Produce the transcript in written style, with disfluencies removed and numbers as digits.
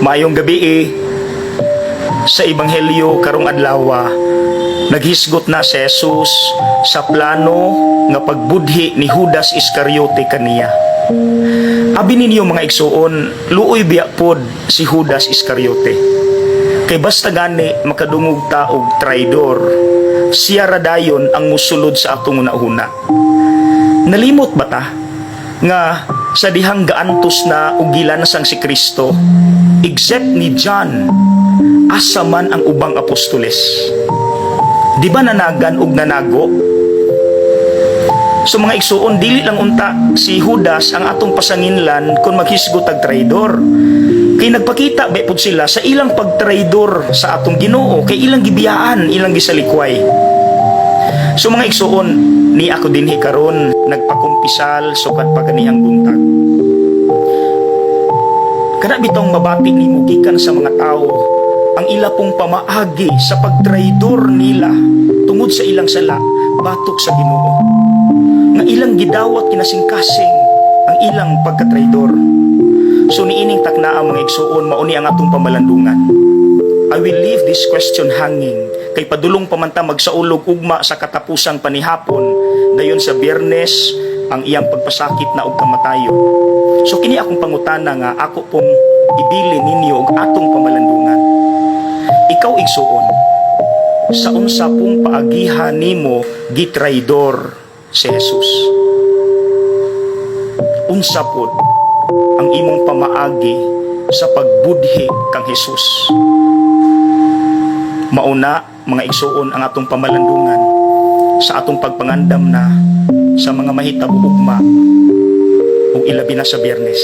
Maayong gabii. Sa ebanghelyo karong adlaw, naghisgot na si Jesus sa plano nga pagbudhi ni Judas Iscariote kaniya. Abi ninyo, mga igsuon, luoy biya pod si Judas Iscariote. Kay basta gani makadungog ta og traidor, siya ra dayon ang musulod sa atong una-una. Nalimot ba ta nga sa dihang gaantos na og gilansang si Kristo, except ni John, asa man ang ubang apostoles? Di ba nanagan og nanago? So mga igsuon, dili lang unta si Judas ang atong pasanginlan kung maghisgot ag traidor. Kay nagpakita ba pud sila sa ilang pagtraidor sa atong Ginoo, kay ilang gibiyaan, ilang gisalikway. So mga igsuon, ni ako dinhi karon nagpakumpisal sukad pa ganihang buntag. Kana bitong mabati nimo gikan sa mga tao ang ila pong pamaagi sa pagtraidor nila tungod sa ilang sala batok sa Ginoo. Nga ilang gidawat kinasingkasing ang ilang pagkatraidor. So niining takna, mga igsuon, mauni ang atong pamalandungan. I will leave this question hanging kay padulong pa man ta magsaulog ugma sa katapusang panihapon, dayon sa Biyernes ang iyang pagpasakit na og kamatayon. So kini akong pangutana nga ako pong ibili ninyo og atong pamalandungan. Ikaw, igsuon, sa unsa pong paagiha nimo gitraidor si Jesus? Unsa pod ang imong pamaagi sa pagbudhi kang Jesus? Mauna, mga igsuon, ang atong pamalandungan sa atong pagpangandam na sa mga mahitabo ugma ug ilabi na sa Biyernes.